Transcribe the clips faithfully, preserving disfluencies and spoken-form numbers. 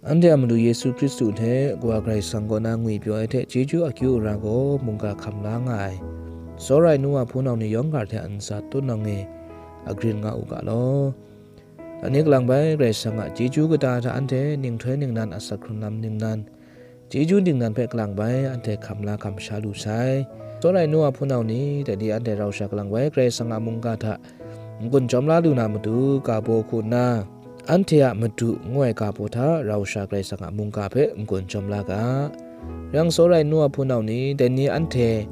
Anhte a Madu Yesu Hkristu hte Kawa Karai Kasang kaw na ngwipyaw ai hte chyeju akyu ara gaw mungga hkam la nga ai, tsawra ai nu wa hpunau ni yawng hkra hte a ntsa tutnawng e agrin nga u ga law. Dai ni kalang bai Karai Kasang a chyeju kata hta anhte ninghtoi ningnan, asak hkrun lam ningnan, chyeju ningnan hpe kalang bai anhte hkam la hkam sha lu sai. Tsawra ai nu wa hpunau ni, dai ni anhte rau sha kalang bai Karai Kasang a mungga hta n-gun jawm la lu na matu, ga baw hku nna, anhte a Madu ngu ai ga baw hta rau sha Karai Kasang a mungga hpe n-gun jawm la ga. Yang tsawra ai nu wa hpunau ni, dai ni anhte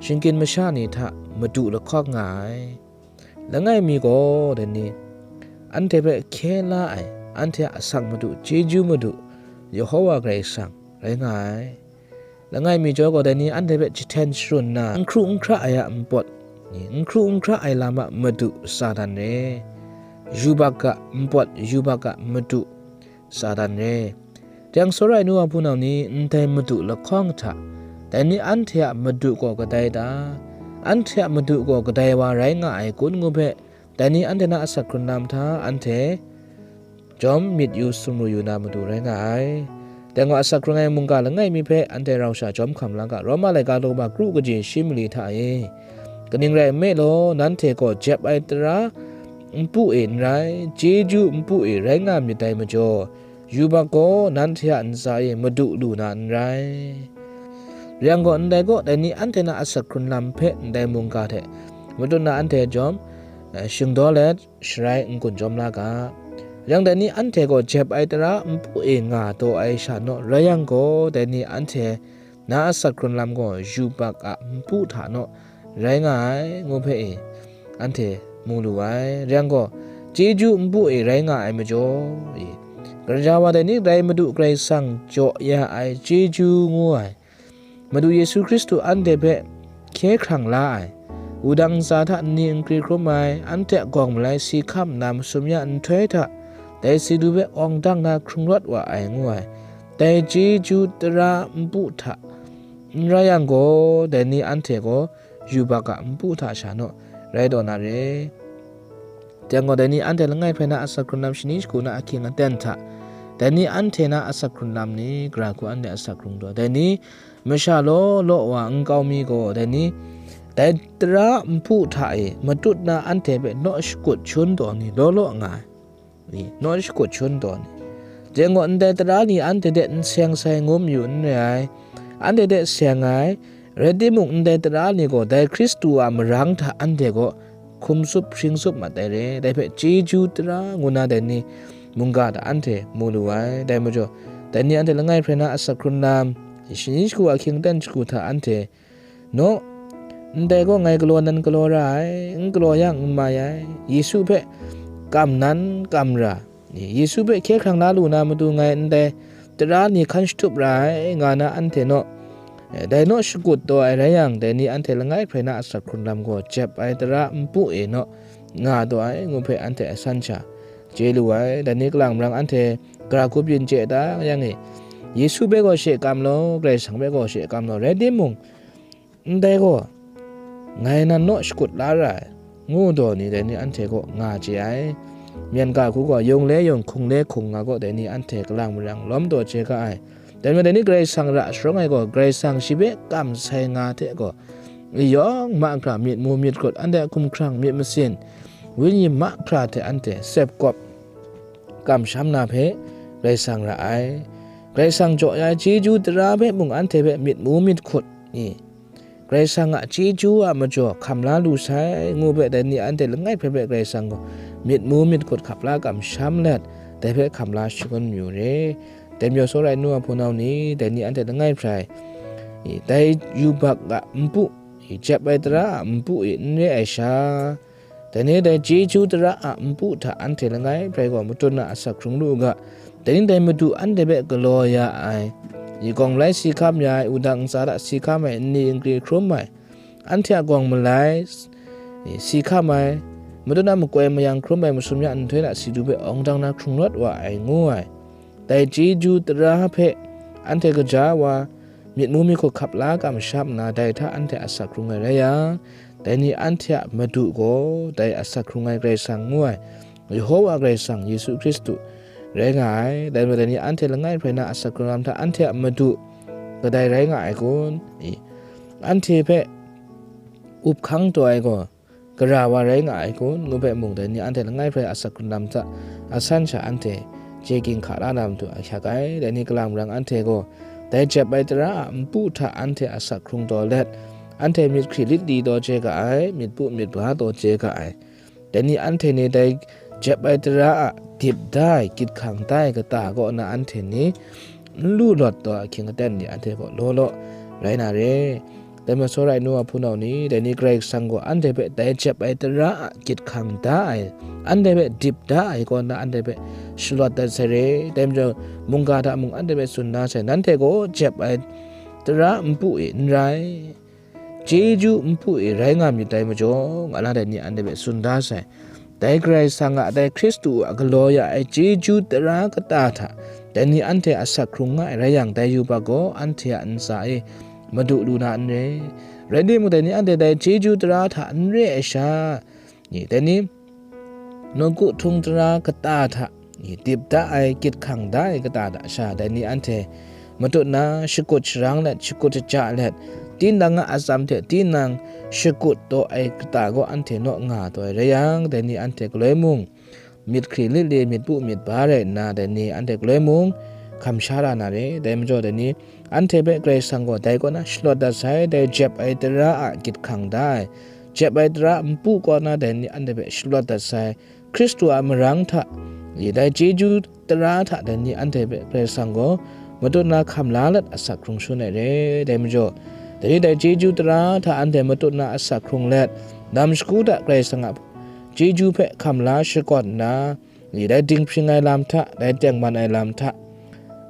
shinggyim masha ni hta Madu lahkawng nga ai. Langai mi gaw dai ni, anhte hpe hkye la ai, anhte a asak Madu, chyeju Madu, Yehowa Karai Kasang rai nga ai. Langai mi jaw gaw dai ni anhte hpe jahten sharun nna, n hkru n hkra ai a npawt, n hkru n hkra ai lam a madu Satan re, yubak a npawt, yubak a madu Satan re. Teng tsawra ai nu wa hpunau ni, ndai madu lahkawng hta, dai ni anhte a madu gaw kadai ta? Anhte a madu gaw kadai wa rai nga ai kun ngu hpe, dai ni anhte na asak hkrun lam hta anhte jawm myit yu sumru yu na matu rai nga ai. Dai gaw asak hkrung ai mungga langai mi hpe anhte rau sha jawm hkam la ga. Roma laika daw ba kru kaji shi mali hta e, kaning rai nme law, nanhte gaw jep ai tara npu e n rai, chyeju npu e rai nga myit dai majaw, yubak gaw nanhte a ntsa e madu lu na n rai. Rai yang gaw, ndai gaw, dai ni anhte na asak hkrun lam hpe ndai mungga hte matut na anhte jawm, eh, shingdaw let, sharai n-gun jawm la ga. Yang dai ni anhte gaw jep ai tara npu e nga taw ai sha naw rai yang gaw, dai ni anhte na asak hkrun lam gaw yubak a npu hta naw rai nga ai, ngu hpe e, anhte mu lu ai. Rai yang gaw, chyeju npu e rai nga ai majaw, e, garaja wa dai ni rai Madu Karai Kasang jaw ya ai chyeju ngu ai, Madu Yesu Hkristu anhte hpe hkye hkrang la ai, wudang ntsa hta nni nkri hkrum ai, anhte a gawng malai si hkam nna masum ya nhtoi hta, dai si du hpe awng dang na hkrung rawt wa ai ngu ai, dai chyeju tara npu hta n rai yang gaw, dai ni anhte gaw yubak a npu hta sha naw rai taw na re. Teng gaw, dai ni anhte langai hpe na asak hkrun lam shani shagu na ahkying aten hta, dai ni anhte na asak hkrun lam ni, gara hku anhte asak hkrung taw, dai ni masha law law wa nkau mi gaw, dai ni dai tara npu hta e matut na anhte hpe naw shakut shun taw ni law law nga ai, ni, naw shakut shun taw ni. Teng gaw, ndai tara ni anhte de n seng sai ngu mayu n re ai, anhte de seng ai, rai timung, ndai tara ni gaw dai Hkristu a marang hta anhte gaw hkum tsup hpring tsup mat ai re, dai hpe chyeju tara ngu na dai ni mungga hta anhte mu lu ai. Dai majaw, dai ni anhte langai hpe na asak hkrun lam, shani shagu ahkying aten shagu hta anhte naw, ndai gaw ngai galaw nan galaw ra ai, n galaw yang n mai ai, Yesu hpe kam nan kam ra, Yesu hpe hkye hkrang la lu na matu ngai ndai tara ni hkan shatup ra ai, nga na anhte naw, eh, dai naw shakut taw ai rai yang, dai ni anhte langai hpe na asak hkrun lam gaw jep ai tara npu e naw nga taw ai, ngu hpe anhte asan sha chye lu ai. Dai ni kalang marang anhte gara hku byin chye da yang e, Yesu hpe gaw she kam law, Karai Kasang hpe gaw she kam law, rai timung, ndai gaw, ngai nan naw shakut la ra ai, ngu taw ni dai ni anhte kaw nga chye ai. Myen ga hku gaw, yawng le yawng, hkung le hkung nga gaw, dai ni anhte kalang marang lawm taw chye ga ai. Dai majaw, dai ni Karai Kasang ra sharawng ai gaw, Karai Kasang shi hpe kam sai nga hte gaw, yawng mahkra myit mu myit hkut, anhte a hkumhkrang myit masin, wenyi mahkra hte anhte sep kawp kamsham na hpe Karai Kasang ra ai. Karai Kasang jaw ya ai chyeju tara hpe mung anhte hpe myit mu myit hkut, i, Karai Kasang a chyeju a majaw hkam la lu sai, ngu hpe dai ni anhte langai hpe hpe Karai Kasang gaw myit mu myit hkut hkap la kamsham let, dai hpe hkam la shangun mayu re. Dai majaw, tsawra ai nu wa hpunau ni, dai ni anhte langai hpe, i, dai yubak a npu, i, jep ai tara a npu e n re ai sha, dai ni dai chyeju tara a npu hta anhte langai hpe gaw matut na asak hkrung lu u ga. Dai ni dai Madu anhte hpe galaw ya ai, i, gawng malai si hkam ya ai, wudang ntsa hta si hkam ai, nni nkri hkrum ai, anhte a gawng malai si hkam ai, matut na makoi mayang hkrum ai, masum ya nhtoi na si du hpe awng dang na hkrung rawt wa ai, ngu ai, dai chyeju tara hpe anhte gaja wa myit mu myit hkut hkap la kamsham nna, dai hta anhte asak hkrung ai rai yang, dai ni anhte a Madu gaw dai asak hkrung ai Karai Kasang ngu ai, Yehowa Karai Kasang Yesu Hkristu rai nga ai. Dai majaw dai ni anhte langai hprai na asak hkrung lam hta anhte a Madu kadai rai nga ai kun? I, anhte hpe up hkang taw ai gaw gara wa rai nga ai kun? Ngu hpe mung, dai ni anhte langai hprai asak hkrung lam hta asan sha anhte chye ginhka la na matu ahkyak ai. Dai ni kalang marang anhte gaw dai jep ai tara a npu hta anhte asak hkrung taw let, anhte myit hkri lit li taw chye ga ai, myit pu myit ba taw chye ga ai. Dai ni anhte ni dai jep ai tara a dip da ai, gyit hkang da ai kata kaw na anhte ni n lu lawt taw ahkying aten ni anhte kaw law law rai na re. Dai majaw, sawrai nu wa hpunau ni, dai ni Karai Kasang gaw anhte hpe dai jep ai tara a gyit hkang da ai, anhte hpe dip da ai kaw na anhte hpe shalawt dat sai re. Dai majaw, mungga hta mung anhte hpe tsun da sai, nanhte gaw jep ai tara npu e n rai, chyeju npu e rai nga myit dai majaw, nga na dai ni anhte hpe tsun da sai. Dai Karai Kasang a, dai Hkristu a galaw ya ai chyeju tara kata hta dai ni anhte asak hkrung nga ai rai yang, dai yubak gaw anhte a ntsa e madu lu na n re. Rai timung, dai ni anhte dai chyeju tara hta n re ai sha, ni, dai ni nawku htung tara kata hta, ni, dip da ai, gyit hkang da ai kata hta sha, dai ni anhte matut na shakut sharang let, shakut shaja let, tinang a atsam hte tinang shakut taw ai kata gaw anhte naw nga taw ai rai yang, dai ni anhte galoi mung myit hkri lit li, myit pu myit ba rai nna, dai ni anhte galoi mung hkam sha ra na re. Dai majaw, dai ni anhte hpe Karai Kasang gaw dai kaw na shalawt dat sai, dai jep ai tara a gyit hkang da ai, jep ai tara npu kaw na dai ni anhte hpe shalawt dat sai, Hkristu a marang hta, i, dai chyeju tara hta dai ni anhte hpe Karai Kasang gaw matut na hkam la let asak hkrung shangun ai re. Dai majaw, dai ni dai chyeju tara hta anhte matut na asak hkrung let, lam shagu hta Karai Kasang a chyeju hpe hkam la shakawn nna, i, dai dinghpring ai lam hta, dai tengman ai lam hta,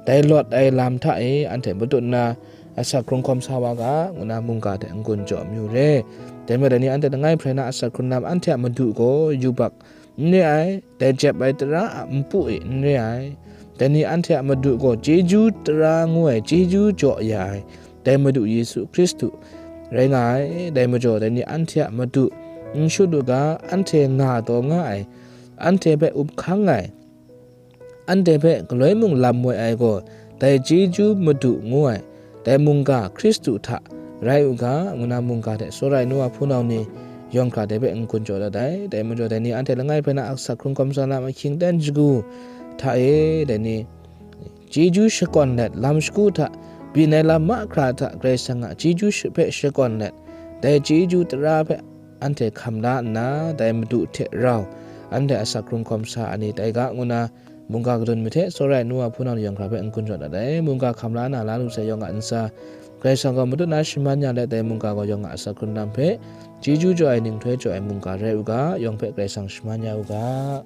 dai lawt ai lam hta e anhte matut na asak hkrung hkawm sa wa ga, ngu na mungga hte n-gun jaw amyu re. Dai majaw, dai ni anhte langai hprai na asak hkrung lam anhte a Madu gaw yubak n re ai, dai jep ai tara a npu e n re ai. Dai ni anhte a Madu gaw chyeju tara ngu ai chyeju jaw ya ai, dai Madu Yesu Hkristu rai nga ai. Dai majaw, dai ni anhte a Madu n shut u ga, anhte nga taw nga ai, anhte hpe up hkang ai, anhte hpe galoi mung lam woi ai gaw, dai chyeju Madu ngu ai, dai mungga Hkristu hta rai u ga, ngu na mungga hte sawrai nu wa hpunau ni yawng hkra dai hpe n-gun jaw dat ai. Dai majaw, dai ni anhte langai hprai na asak hkrung hkawm sa lam ahkying ten shagu hta e, dai ni chyeju shakawn let, lam shagu hta byin ai lam mahkra hta Karai Kasang a chyeju sh-, hpe shakawn let, dai chyeju tara hpe anhte hkam la nna, dai Madu hte rau anhte asak hkrung hkawm sa ai ni tai ga, ngu na mungga kadun mi hte sawrai nu wa hpunau ni yawng hkra hpe n-gun jaw dat ai. Mungga hkam la na la lu sai yawng a ntsa, Karai Kasang gaw matut na shaman ya let, dai mungga gaw yawng a asak hkrung lam hpe chyeju jaw ai, ninghtoi jaw ai mungga rai u ga, yawng hpe Karai Kasang shaman ya u ga.